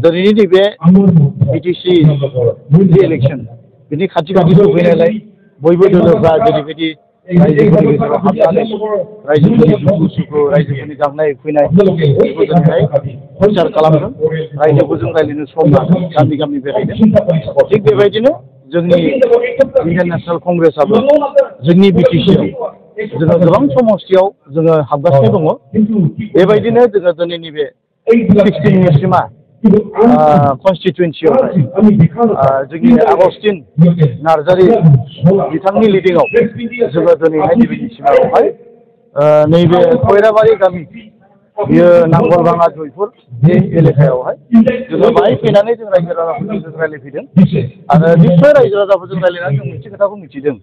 दिनैनि नैबे BTC election बिनि खाथि सफैनायलाय बयबो दोलोफ्रा जेरैबायदि रायजोफोरनि गेजेराव हाबनानै रायजोफोरनि दुखु सुखु रायजोफोरनि गांनाय उखैनाय बेखौ दिनैहाय प्रचार खालामदों रायजोफोरजों रायज्लायनो सम लादों गामि गामि बेरायदों थिग बेबायदिनो जोंनि इन्डियान नेशनेल कंग्रेसआबो जोंनि बिटिसिआव जोङो गोबां समस्थियाव जोङो हाबगासिनो दङ बेबायदिनो जोङो दिनैनि बे 16 सिमा कन्स्टिटुवेन्सियावहाय जोंनि आगस्टिन नार्जारि बिथांनि लिडिंआव जोङो दिनैहाय नैबे सिमायावहाय नैबे खयराबारि गामि बियो नांगलबाङा जयपुर बे एलेकायावहाय जोङो बाहाय फैनानै जों रायजो राजाफोरजों रायज्लायफैदों आरो निस्सय रायजो राजाफोरजों रायज्लायनानै जों मोनसे खोथाखौ मिथिदों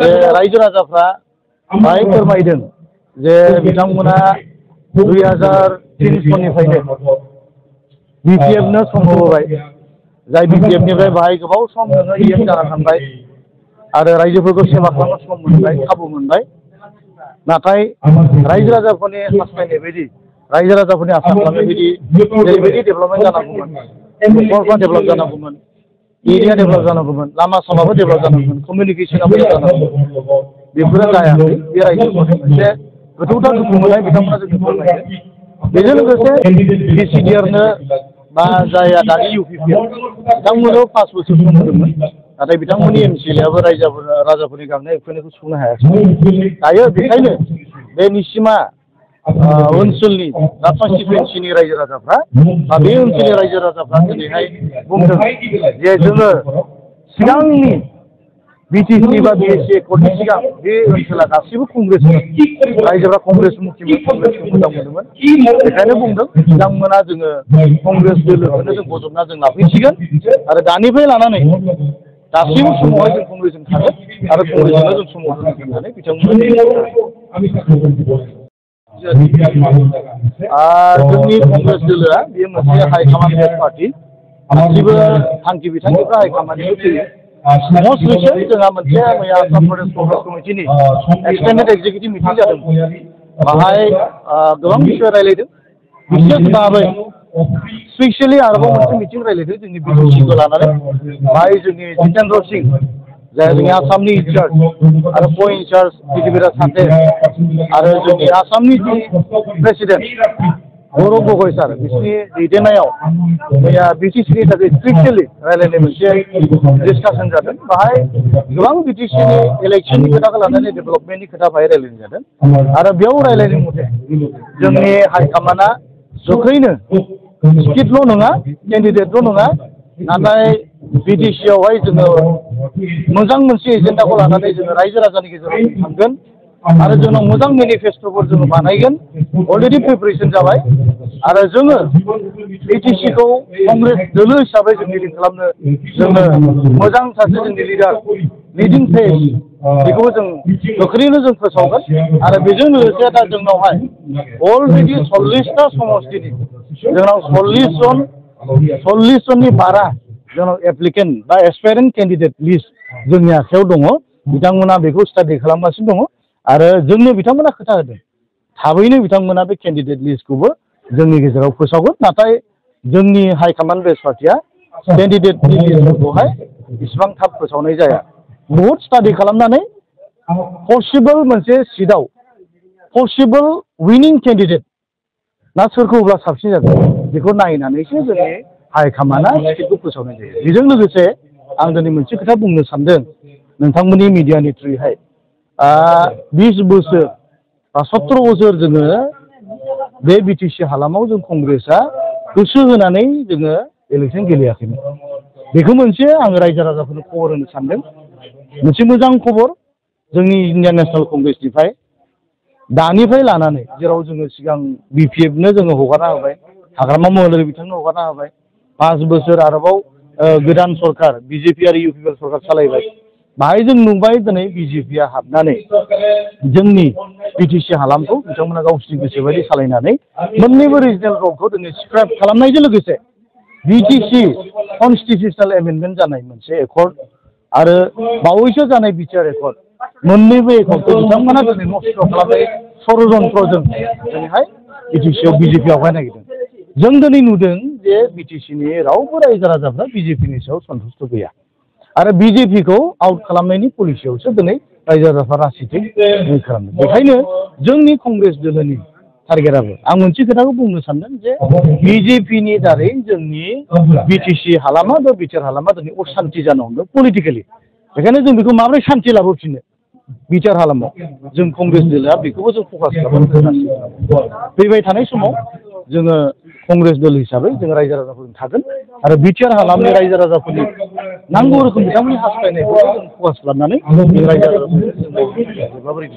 जे रायजो राजाफ्रा बाहाय फोरमायदों जे बिथांमोना 2003 सननिफ्रायनो बिपिएफनो सम होबोबाय जाय बिपिएफनिफ्राय बाहाय गोबाव सम नोङो इएम जाना थांबाय आरो रायजोफोरखौ सेवा खालामनो सम मोनबाय खाबु मोनबाय नाथाय रायजो राजाफोरनि हास्थायनाय बायदि रायजो राजाफोरनि आसा खालामनाय बायदि जेरैबायदि डेभेलपमेन्ट जानांगौमोन न'खरफ्रा डेभेलप जानांगौमोन एरिया डेभेलप जानांगौमोन लामा सामाबो डेभेलप जानांगौमोन कमिउनिकेसनाबो जानांगौमोन बेफोरो जायाखै बे रायजोफोरनि मोनसे गोथौथार दुखु मोननाय बिथांमोना जोंनो फोरमायदों बेजों लोगोसे बिसिडिआरनो बा जायहा दानि इउपिपिएल बिथांमोननो 5 बोसोर सम होदोंमोन नाथाय बिथांमोननि एमसिएलएआबो राजाफोरनि गांनाय उखैनायखौ सुफुंनो हायाखै दायो बेखायनो बे निसिमा ओनसोलनि दा कन्स्टिटुवेन्सिनि रायजो राजाफ्रा बा बे ओनसोलनि रायजो राजाफ्रा दिनैहाय बुंदों जे जोङो सिगांनि बिटिसि बा बिएससि एकर्डनि सिगां बे ओनसोला गासैबो कंग्रेसमोन रायजोफ्रा कंग्रेस मुखिमोन कंग्रेसखौ मोजां मोनोमोन बेखायनो बुंदों बिथांमोना जोङो कंग्रेस दोलोखौनो जों बजबना जों लाफैसिगोन आरो दानिफ्राय लानानै गासैबो समावहाय जों कंग्रेसजों थागोन आरो कंग्रेसजोंनो जों समाव होनानै बिथांमोना जोंनि कंग्रेस दोलोआ बेयो मोनसे हाइकमान्ड बेस पार्टि गासैबो थांखि बिथांखिफ्रा हाइकमान्डनिबो फैयो मस्ट रिसेन्ट जोंहा मोनसे मैया आसाम प्रदेश कंग्रेस कमिटिनि एक्सटेन्डेड एक्जिकिउटिभ मिटिं जादों बाहाय गोबां बिषय रायज्लायदों बिसेस भाबै स्पेसियेलि आरोबाव मोनसे मिटिं रायज्लायदों जोंनि बिटिसिखौ लानानै बाहाय जोंनि जितेन्द्र सिंह जाय जोंनि आसामनि इनचार्ज आरो को इनचार्ज बिटिबिरा सासे आरो जोंनि आसामनि जि प्रेसिडेन्ट गौरव गगৈ सार बिसोरनि दैदेननायाव मैया बिटिसिनि थाखाय स्पेसियेलि रायज्लायनाय मोनसे डिसकासन जादों बाहाय गोबां बिटिसिनि इलेक्सननि खोथाखौ लानानै डेभेलपमेन्टनि खोथा बाहाय रायज्लायनाय जादों आरो बेयाव रायज्लायनाय मथे जोंनि हाइकमान्डआ गोख्रैनो टिकेटल' नङा केन्डिडेटल' नङा नाथाय बिटिसिआवहाय जोङो मोजां मोनसे एजेन्डाखौ लानानै जोङो रायजो राजानि गेजेराव थांगोन आरो जोंनाव मोजां मेनिफेस्ट'फोर जोङो बानायगोन अलरेडि प्रिपेरेसन जाबाय आरो जोङो बिटिसिखौ कंग्रेस दोलो हिसाबै जों लिडिं खालामनो जोङो मोजां सासे जोंनि लिडार लिडिं फेस बेखौबो जों गोख्रैनो जों फोसावगोन आरो बेजों लोगोसे दा जोंनावहाय अलरेडि 40टा समस्थिनि जोंनाव 40 जननि बारा जोंनाव एप्लिकेन्ट बा एसपायरेन्ट केन्डिडेट लिस्ट जोंनि आखायाव दङ बिथांमोना बेखौ स्टाडि खालामगासिनो दङ आरो जोंनो बिथांमोना खोथा होदों थाबैनो बिथांमोना बे केन्डिडेट लिस्टखौबो जोंनि गेजेराव फोसावगोन नाथाय जोंनि हाइकमान्ड बेस पार्टिया केन्डिडेटनि लिस्टफोरखौहाय इसिबां थाब फोसावनाय जाया बहुद स्टाडि खालामनानै पसिबोल मोनसे सिटआव पसिबोल विनिं केन्डिडेट ना सोरखौ होब्ला साबसिन जागोन बेखौ नायनानैसो जोंनि हाइकमान्डआ टिकेटखौ फोसावनाय जायो बेजों लोगोसे आं दिनै मोनसे खोथा बुंनो सानदों नोंथांमोननि मिडियानि थ्रुयैहाय 20 बोसोर बा 17 बोसोर जोङो बे बिटिसि हालामाव जों कंग्रेसआ गोसो होनानै जोङो इलेक्सन गेलेयाखैमोन बेखौ मोनसे आङो रायजो राजाफोरनो खबर होनो सानदों मोनसे मोजां खबर जोंनि इन्डियान नेशनेल कंग्रेसनिफ्राय दानिफ्राय लानानै जेराव जोङो सिगां बिपिएफनो जोङो हगारना होबाय हाग्रामा महिलारि बिथांनो हगारना होबाय 5 बोसोर आरोबाव गोदान सरकार बिजेपि आरो इउपिपिएल सरकार सालायबाय बाहाय जों नुबाय दिनै बिजेपिआ हाबनानै जोंनि बिटिसि हालामखौ बिथांमोना गावसोरनि गोसोबायदि सालायनानै मोननैबो रिजनेल रडखौ दिनै स्क्रेप खालामनायजों लोगोसे बिटिसि कनस्टिटिउसनेल एमेन्डमेन्ट जानाय मोनसे एकर्ड आरो बावैसो जानाय बिटिआर एकर्ड मोननैबो एकर्डखौ बिथांमोना दिनै नस्थ' खालामनाय षड़यन्त्रजों दिनैहाय बिटिसिआव बिजेपिआवहाय नागिरदों जों दिनै नुदों जे बिटिसिनि रावबो रायजो राजाफ्रा बिजेपिनि सायाव सन्तुष्ट गैया आरो बिजेपिखौ आउट खालामनायनि पलिसियावसो दिनै रायजो राजाफ्रा राजनितिक खालामदों बेखायनो जोंनि कंग्रेस दोलोनि टारगेटआबो आं मोनसे खोथाखौ बुंनो सानदों जे बिजेपिनि दारै जोंनि बिटिसि हालामा बा बिटिआर हालामा दिनै असान्ति जानो हमदों पलिटिकेलि बेखायनो जों बेखौ माबोरै शान्ति लाबोफिननो बिटिआर हालामाव जों कंग्रेस दोलोआ बेखौबो जों फकास खालामगासिनो फैबाय थानाय समाव जोङो कंग्रेस दल हिसाबै जों रायजो राजाफोरजों थागोन आरो बिटिआर हालामनि रायजो राजाफोरनि नांगौ रोखोम बिथांमोननि हास्थायनायखौ जों फकास खालामनानै जों रायजो राजाफोरखौ जों माबोरै